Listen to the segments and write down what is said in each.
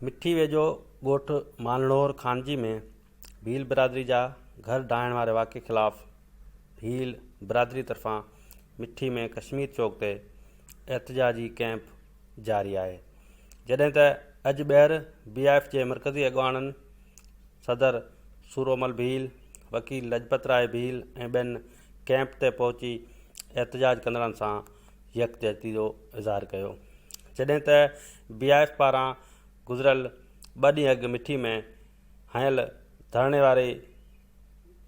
مٺي ويجهو ڳوٺ مانڙور خانجي ۾ ڀيل برادري جا گهر ڊاهڻ واري واقعي خلاف ڀيل برادري طرفان مٺي ۾ ڪشمير چوڪ تي احتجاجي ڪئمپ جاري آهي جڏهن ته اڄ ٻيهر بي I F جي مرڪزي اڳواڻن صدر سورومل ڀيل، وڪيل لجپت راء ڀيل ۽ ٻين ڪئمپ تي پهچي احتجاج ڪندڙن سان يڪجهتي جو اظهار ڪيو جڏهن ته بي I F پاران گذريل ٻه ڏينهن اڳ مٺي ۾ هنيل ڌرڻي واري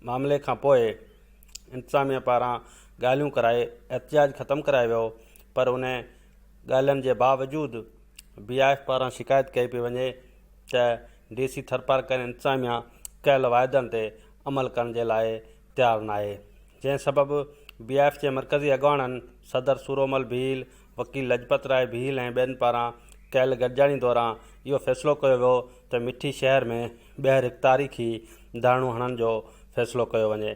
معاملي کان پوء انتظاميا پاران ڳالهيون ڪرائي احتجاج ختم ڪرايو ويو پر ان ڳالهين جي باوجود بي I F پاران شڪايت ڪئي پئي وڃي ته ڊي سي ٿرپارڪر انتظاميا ڪيل واعدن تي عمل ڪرڻ جي لاء تيار ناهي جنهن سبب بي I F جي مرڪزي اڳواڻن صدر سورومل ڀيل، وڪيل لجپت راء ڀيل ۽ ٻين پاران ڪيل گڏجاڻي دوران اهو فيصلو ڪيو ويو ته مٺي شهر ۾ ٻيهر هڪ تاريخي ڌرڻو هڻڻ جو فيصلو ڪيو وڃي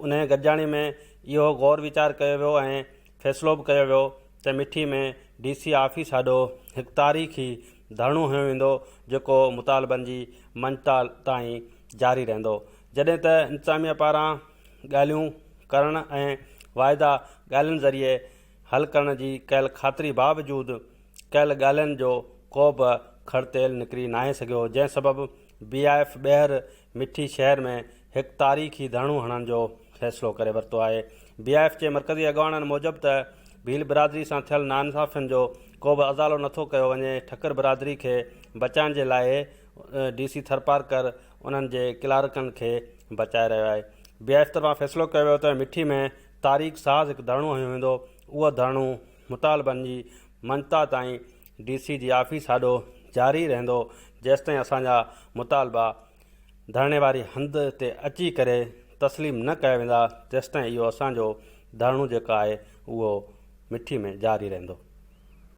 انهي گڏجاڻي ۾ اهو غور ويچار ڪيو ويو ۽ فيصلو به ڪيو ويو ته مٺي ۾ ڊي سي آفيس آڏو هڪ تاريخي ڌرڻو هنيو ويندو جيڪو مطالبن جي مڃتا تائين جاري رهندو جڏهن ته انتظاميا پاران ڳالهيون ڪرڻ ۽ واعدا ڳالهين ذريعي حل ڪرڻ جي ڪيل خاطري باوجود ڪيل ڳالهين جو ڪو به کڙ تيل نڪري ناهي سگهيو جنهن سبب بي I F ٻيهر مٺي شهر ۾ هڪ تاريخي ڌرڻو هڻڻ جو فيصلو ڪري ورتو آهي. بي I F جي مرڪزي اڳواڻن موجب ته ڀيل برادري سان ٿيل ناانصافين جو ڪو به ازالو نٿو ڪيو وڃي، ٺڪر برادري کي بچائڻ جي لاء ڊي سي ٿرپارڪر انهن جي ڪلارڪن کي بچائي رهيو آهي. بي I F طرفان فيصلو ڪيو ويو ته مٺي ۾ تاريخ ساز هڪ ڌرڻو هنيو ويندو، اهو ڌرڻو مطالبن جي مڃتا تائين ڊي سي جي آفيس آڏو جاري رهندو، جيستائين اسان جا مطالبا ڌرڻي واري هنڌ تي اچي ڪري تسليم نه ڪيا ويندا، تيستائين اهو اسان جو ڌرڻو جيڪو آهي اهو مٺي ۾ جاري رهندو.